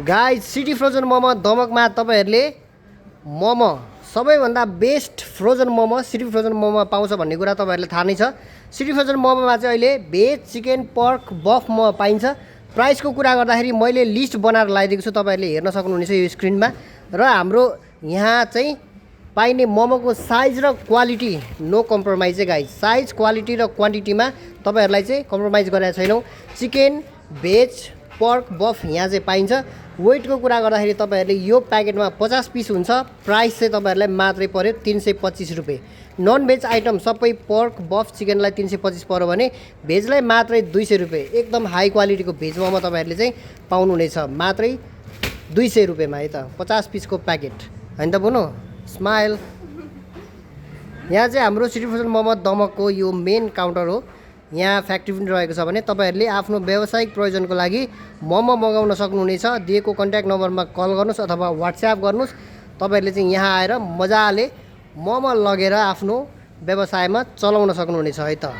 Guys city frozen momo दमकमा तपाईहरुले मोमो सबैभन्दा best frozen momo city frozen momo पाउँछ भन्ने कुरा तपाईहरुले थाहा नै छ। सिटी फ्रोजन मोमोमा चाहिँ अहिले भेज चिकन पर्क बफ मोमो पाइन्छ। प्राइसको कुरा गर्दाखेरि मैले लिस्ट बनाएर लगाइदिएको छु, तपाईहरुले हेर्न सक्नुहुनेछ यो स्क्रिनमा। र हाम्रो यहाँ चाहिँ पाइने मोमोको साइज र क्वालिटी नो कम्प्रोमाइज है गाइस। साइज क्वालिटी र क्वान्टिटीमा तपाईहरुलाई चाहिँ कम्प्रोमाइज गरेका छैनौँ। चिकन भेज पर्क बफ यहाँ चाहिँ पाइन्छ। वेटको कुरा गर्दाखेरि तपाईहरुले यो प्याकेटमा 50 पिस हुन्छ। प्राइस चाहिँ तपाईहरुलाई मात्रै पर्यो 325 रुपैयाँ। नन भेज आइटम सबै पर्क बफ चिकनलाई 325 पर्यो भने भेजलाई मात्रै 200 रुपैयाँ। एकदम हाई क्वालिटीको भेज मोमो तपाईहरुले चाहिँ पाउनुहुनेछ मात्रै 200 रुपैयाँमा है त। 50 पिसको प्याकेट हैन त बुनु स्माइल। यहाँ चाहिँ हाम्रो सिटी फ्रोजन मोमो दमकको यो मेन काउन्टर हो। यहाँ फ्याक्ट्री पनि रहेको छ भने तपाईहरुले आफ्नो व्यावसायिक प्रयोजनको लागि मोमो मगाउन सक्नुहुनेछ। दिएको कन्ट्याक्ट नम्बरमा कल गर्नुस् अथवा व्हाट्सएप गर्नुस्। तपाईहरुले चाहिँ यहाँ आएर मजाले मोमो लगेर आफ्नो व्यवसायमा चलाउन सक्नुहुनेछ है त।